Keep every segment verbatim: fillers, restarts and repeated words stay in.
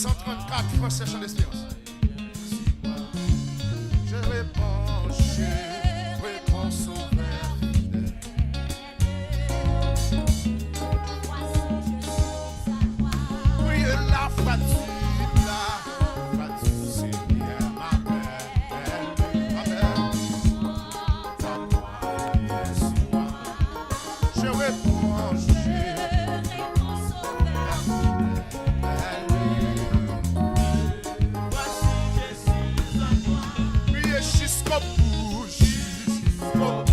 San trannkat, Fransè, Chan Desperans. Je réponds, je réponds, Sauveur fidèle. Priez la foi du, la foi du Seigneur m'appelle. Amen. Je réponds, je réponds, Sauveur fidèle. Voici, je suis à toi. Priez jusqu'au bout, jusqu'au bout,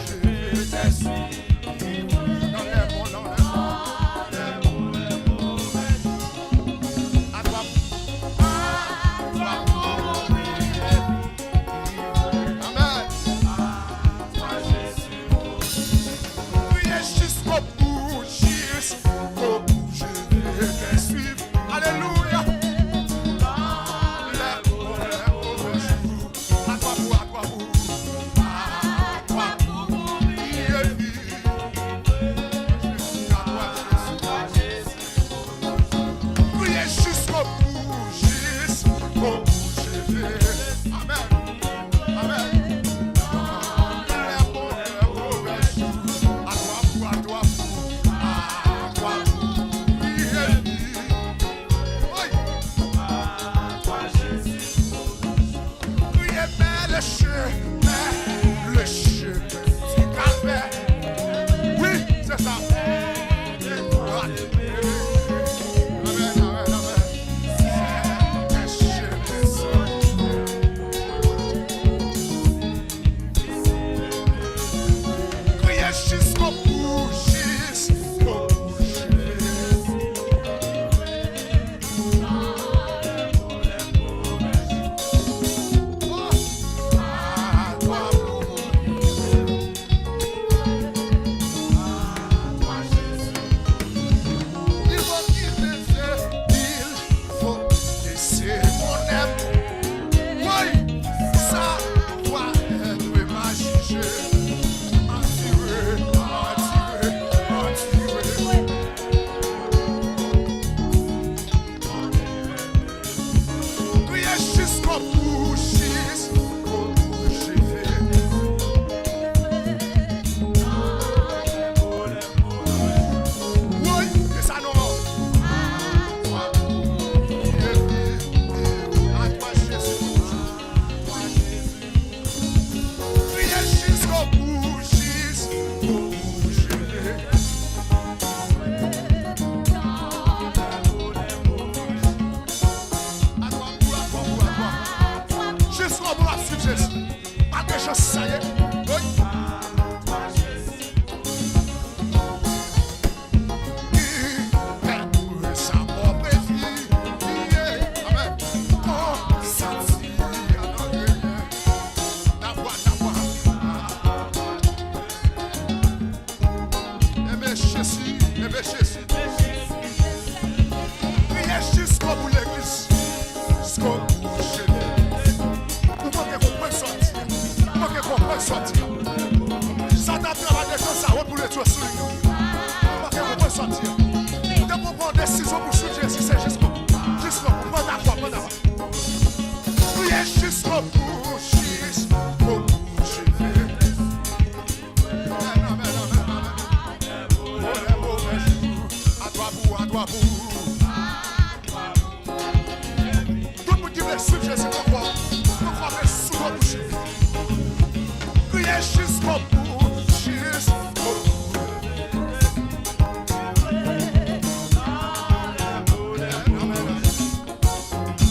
je te suis. Dans les bons, dans les bons, dans les bons, les mauvais jours. À toi, à toi pour mourir et vivre. Amen. À toi, Jésus. Priez jusqu'au bout, jusqu'au bout, je vais te suivre. Alléluia. Dans les bons, les mauvais jours. À toi pour, à toi pour, à toi pour mourir et vivre. Je suis à toi, Jésus. Priez jusqu'au bout, jusqu'au bout, je vais. Amen. Amen. Dans les bons, les mauvais jours. À toi pour, à toi pour, à toi pour. Priez. Oui. Priez, mais le chemin, le chemin du calvaire. Oui, c'est ça. Amen, amen, amen. C'est un chemin solitaire. Priez jusqu'au bout, jusqu'au bout, je vais. Il faut qu'il faut que c'est mon âme. Oui, ça doit être ma juge. Attiré, attiré, attiré. Priez jusqu'au bout, jusqu'au bout, je vais. Woy, e sa non. A twa, Jezi. Priye jiskobou, jiskobou, Jezi. A twa, pou a twa, pou a twa. Jiskobou, ap swiv Jezi. Pa gen chans, sa ye. Woy. Enben Jezi, enben Jezi. Priye jiskobou legliz. Jiskobou Jezi. Ou manke konprann sa w di a. Ou manke konprann sa w di a. Satan ap travay de tan sa, wè pou l retire sou li. Ou manke konprann sa w di a. Depi w pran desizyon pou swiv Jezi, se jiskobou. Jiskobou. Pran ta fwa, pran ta fwa. Priye jiskobou, jiskobou Jezi. Amèn, amèn, amèn, amèn. Pou lè move jou. A twa pou, a twa pou. Tout moun ki vle swiv Jezi, pran fwa, pran fwa, men sou bò bouch li. Priye jiskobou, jiskobou. Amèn, amèn, amèn.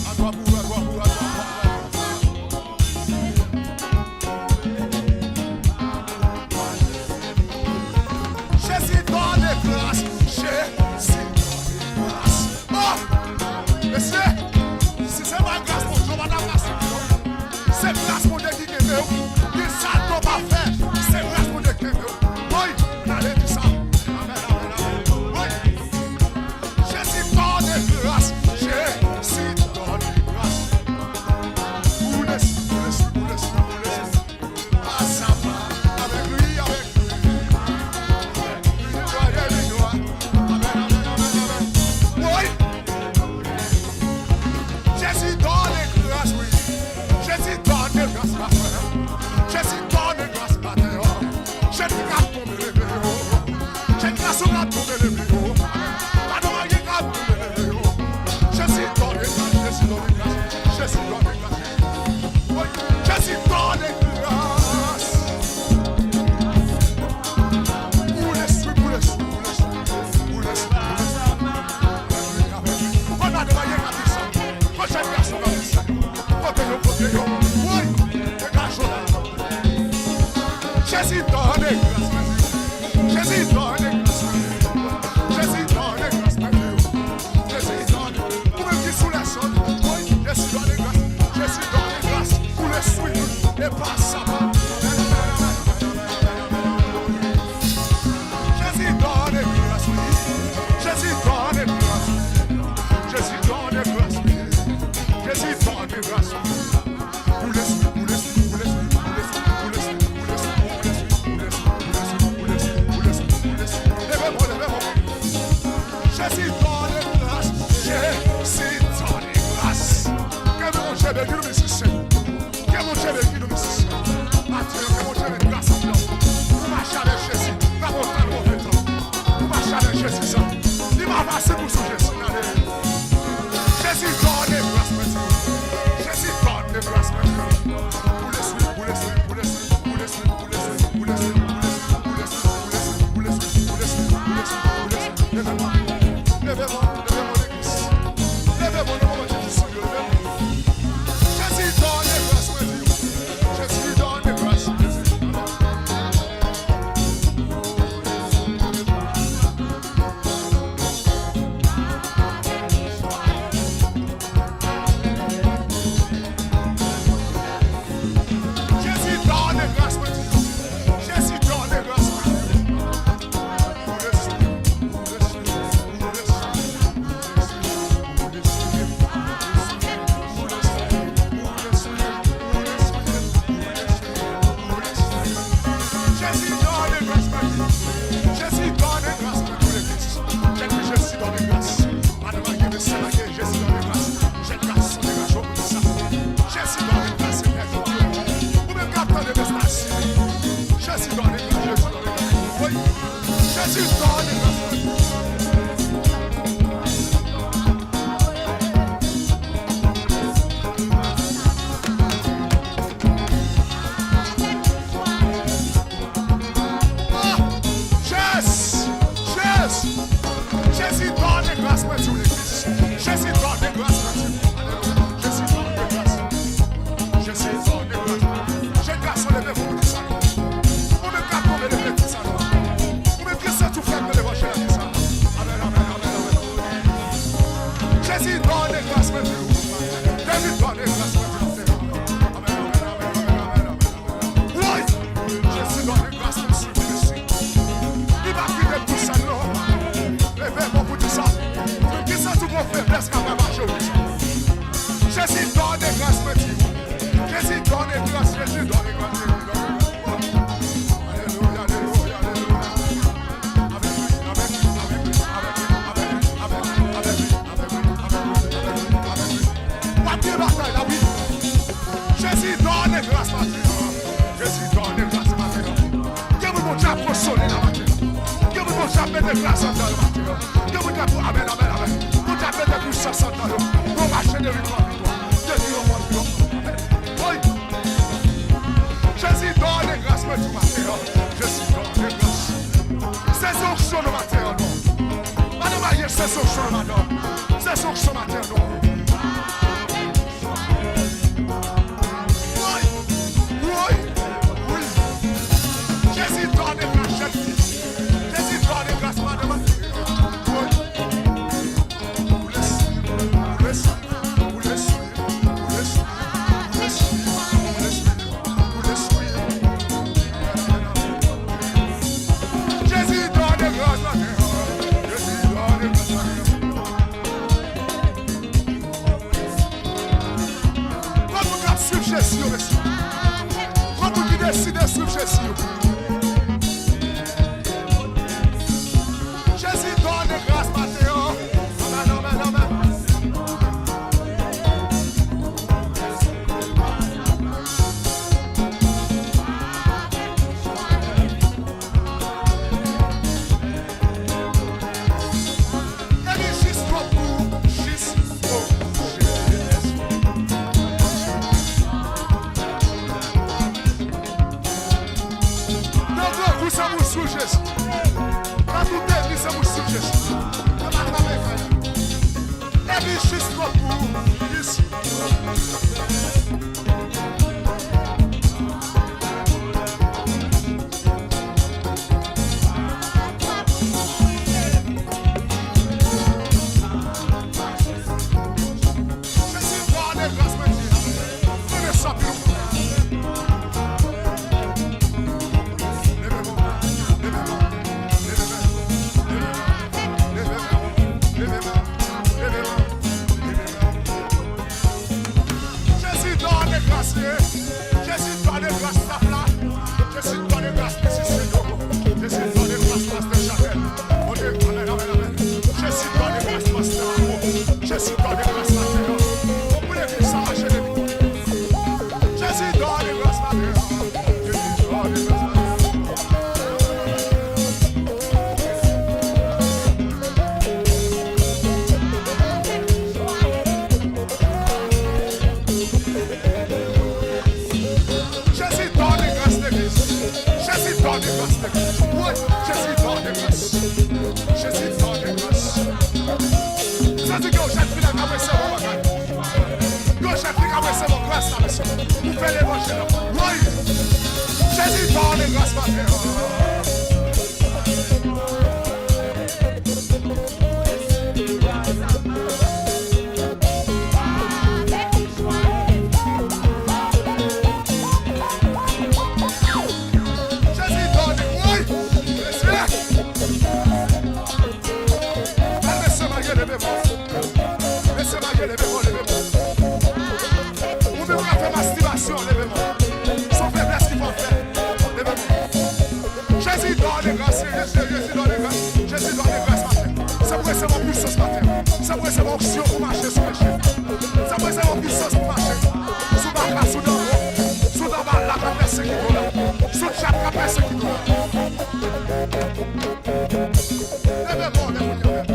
A twa pou, a twa pou, a twa pou, a twa pou. Jezi, donne grâce, Jezi, donne grâce. Oh! Mesye, si se pa gras Bondye, w pa t ap Sou Jezi, n ale. Jezi, done gras mwen di w. Jezi, done gras mwen di w. Boule sou li, boule sou li, boule sou li, boule sou li, boule sou li, boule sou li, boule sou li, boule sou li, boule sou li, boule sou li, boule sou li, boule sou li. Leve mwen, leve mwen, legliz. Leve mwen, nan moman difisil yo, leve mwen. Jezi, done gras mwen di w. Jezi, done gras, Jezi, done gras. Jezi, done gras mwen di w. Jezi, done gras mwen di w. Boule sou li, boule sou li, boule sou li, boule sou li, boule sou li, boule sou li, boule sou li, boule sou li, boule sou li, boule sou li. Jezi, done gras mwen di w. Jezi, done gras mwen di w, legliz. Jezi, Jezi, done gras. Madan marye, mesye marye, Jezi, done gras. Jèn gason, degaje w pou di sa. Jezi, done gras, Senyè, di w. Ou menm k ap tande mesaj, Jezi, done gras, Jezi, done gras. Wi. Jezi, done gras mwen di w. Ah! Jezi! Jezi! Jezi, done gras mwen di w, legliz. Jezi, done gras mwen di w. Alelouya. Jezi, done gras. Jezi, done gras. Jèn gason, leve pou w di sa non. Ou menm k ap tonbe, leve di sa non. Ou menm ki santi w fèb nan levanjil la, di sa. Amèn, amèn, amèn, amèn. Jezi, done gras mwen di w. Jezi, done gras mwen di w. Amèn, amèn, amèn, amèn, amèn, amèn. Woy! Jezi, done gras mwen di w, mesye. Li pa kite m tou sèl non. Leve men w pou di sa. Ou menm ki santi w gon feblès k ap ravaje w, di sa. Jezi, done gras mwen di w. Jezi, done gras, Jezi, done gras, Jezi, done gras. Alelouya, alelouya, alelouya. Avèk li, avèk li, avèk li, avèk li, avèk li, avèk li, avèk li, avèk li, avèk li, avèk li, avèk li. W ap gen batay la, wi. Jezi, done gras maten an. Jezi, done gras maten an. Gen moun Bondye ap konsole la maten an. Gen moun Bondye ap mete gras anndan yo maten an. Gen moun k ap di amèn, amèn, amèn. Bondye ap mete pwisans anndan yo. Pou yo mache de viktwa an viktwa. De triyonf an triyonf. Amèn. Woy! Jezi, done gras mwen di w maten an. Jezi, done gras. Sezi onksyon nan maten an non. Madan marye, sezi onksyon nan madan. Sezi onksyon maten an non. Woy! Woy! Wi! Jezi, done gras jèn fi. Jezi, done gras madan marye. Woy! Boule sou li, boule sou li, boule sou li, boule sou li, boule sou li, boule sou li, boule sou li. Jezi, done gras maten an. Jezi, done gras maten an. Konbyen moun k ap swiv Jezi yo, mesye? Konbyen moun ki deside swiv Jezi yo? Jezi, done gras maten an. Amèn, amèn, amèn. Epi jis twòp pou, jis twòp pou Jezi. Nan gran kou se pou sou Jezi. Nan tout egliz se pou sou Jezi. Nan pa travè kay la. Epi jis twòp pou, jis. Jezi, done gras mwen di w. Mwen renmen sa anpil. Leve men w, leve men w, leve men w, leve men w, leve men w, leve men w, leve men w, leve men w. Jezi, done gras li ye. Jezi, done gras staf la. Jezi, done gras mizisyen yo. Jezi, done gras pastè Chapèl. Bondye, amèn, amèn, amèn. Jezi, done gras pastè Amo. Jezi, done gras maten an. Pou legliz sa mache depi. Jezi, done gras maten an. Jezi, done gras maten an. Jezi gen yon jèn fi la k ap resevwa bagay. Yon jèn fi k ap resevwa gras la, mesye. Pou fè levanjil la. Woy! Jezi ba w de gras maten an. Jezi ba w de, woy! Mesye! Al mesye malye, leve men w. Mesye malye, leve men w, leve men w. Ou menm k ap fè mastibasyon, leve men w. Se yon feblès ki fè w fè. Leve men w. Jezi ba w de gras, Jezi, Jezi ba w de gras, Jezi ba w de gras maten. Se pou resevwa pwisans maten. Se pou resevwa onksyon pou mache sou peche. Se pou resevwa pwisans pou mache sou baka, sou danmo, sou danbala k ap pèsekite w la, sou dyab k ap pèsekite w la. Leve men w lè kounye a menm.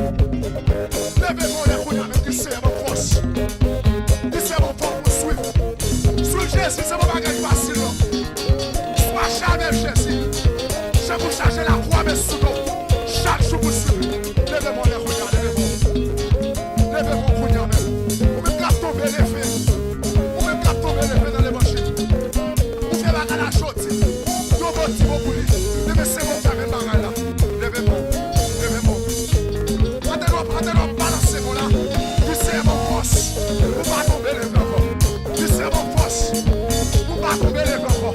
Leve men w lè kounye a menm. Di Senyè ban m fòs. Di Senyè ban m fòs pou m swiv. Swiv Jezi se pa bagay fasil non. Mache avèk Jezi. Jan pou chaje lakwa men sou do. Chak jou pou swiv li. Leve men w lè kounye a, leve men w. Leve men w kounye a menm. Ou menm k ap tonbe, leve. Ou menm k ap tonbe, leve nan levanjil. Ou fè bagay la jodi. Yon bon ti mo pou li. Leve se bon fè menm bagay la. Leve men w. Leve men w. Pandan w ap, pandan w ap balanse men w la, di Senyè ban m fòs pou m pa tonbe leve ankò. Di Senyè ban m fòs pou m pa tonbe leve ankò.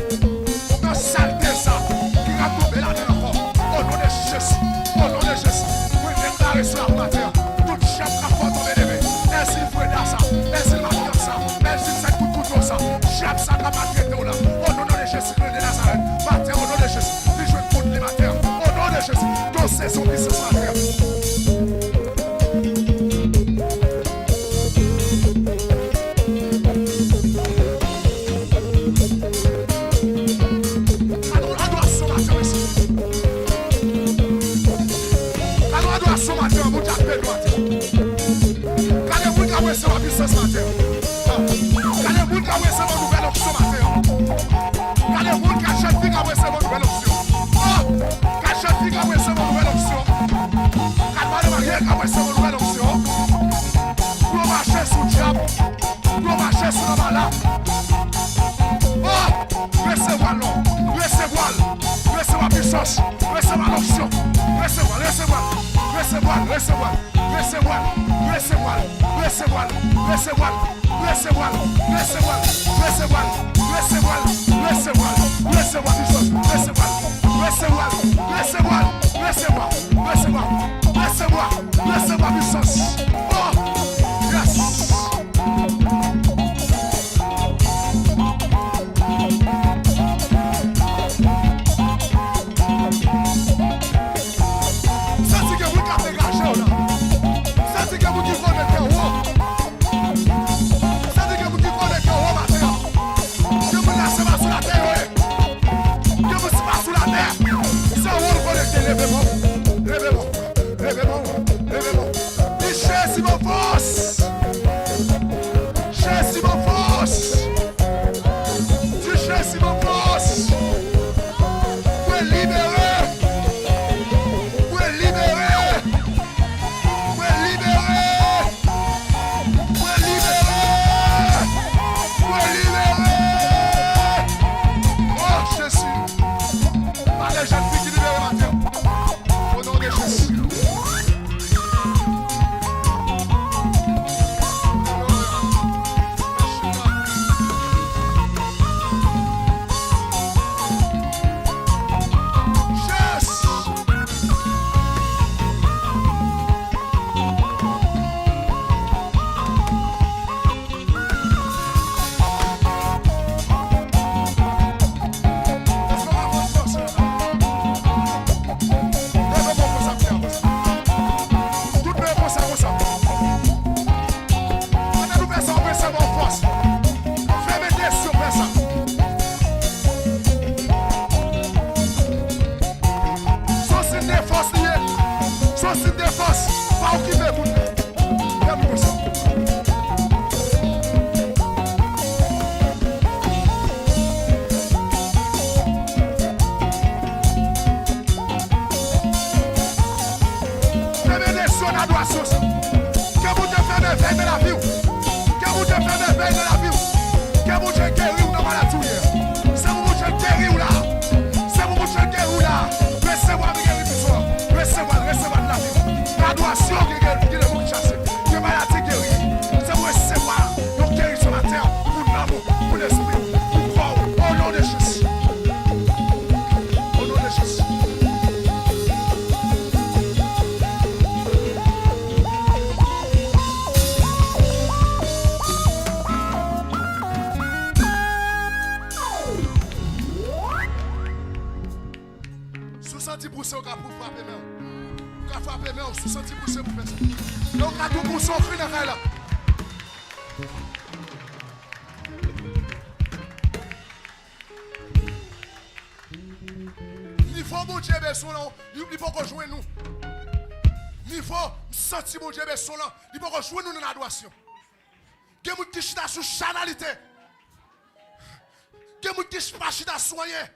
Nan salte sa ki ka tonbe ladan ankò. O non de Jezi. O non de Jezi. Mwen deklare sou la maten an. Tout dyab k ap fè w tonbe leve. Èzil vreda sa. Èzil mafya sa. Èzil sèt kout kouto sa. Dyab sa k ap maltrete w la. O non de Jezi de Nazarèt. Maten an, o non de Jezi. Li jwenn kout li maten an. O non de Jezi. Ke w sezi yon pwisans maten an. Adorasyon maten, mesye. Gade adorasyon maten, moun k ap beni maten. Gade moun k ap resevwa pwisans maten. Gade moun k ap resevwa nouvèl onksyon maten. Gade moun, gade jèn fi k ap resevwa nouvèl onksyon. Oh! Gade jèn fi k ap resevwa nouvèl onksyon. Gade madan marye k ap resevwa nouvèl onksyon. Pou yo mache sou dyab. Pou yo mache sou lanmè la. Oh! Resevwa l non. Resevwa l. Resevwa pwisans. Resevwa lonksyon. Resevwa l. Resevwa l. Resevwa l. Resevwa l. Resevwa l. Resevwa l. Resevwa l. Resevwa l. Resevwa l. Resevwa l. Resevwa l. Resevwa pwisans. Resevwa l. Resevwa l. Resevwa l. Resevwa. Resevwa. Resevwa. Resevwa pwisans. Oh! Yes! Santi gen moun k ap degaje w la. Santi gen moun ki konekte w. Santi gen moun ki konekte w maten an. Gen moun la se pa sou latè yo ye. Gen moun se pa sou latè. Se w konekte, leve men w. Leve men w. Leve men w. Leve men w. Di Jezi ban Yo ka tou pou son kri nan kay la. Nivo Bondye bezwen lan, li, li poko jwenn nou. Nivo m santi Bondye bezwen lan, li poko jwenn nou nan adorasyon. Gen moun ki chita sou chanalite. Gen moun ki pa chita sou anyen.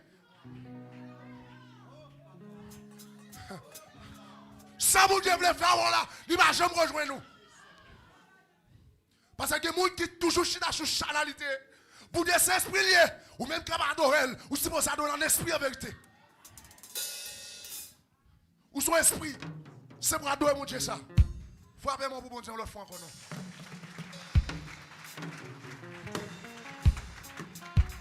Sa Bondye vle fè avè w la, li pa janm ko jwenn ou. Paske gen moun ki toujou chita sou chanalite. Bondye se espri l ye. Ou menm k ap adore l, ou sipoze adore l an espri an verite. Ou se yon espri. Se pou adore Bondye sa. Frape men w pou Bondye yon lòt fwa ankò non.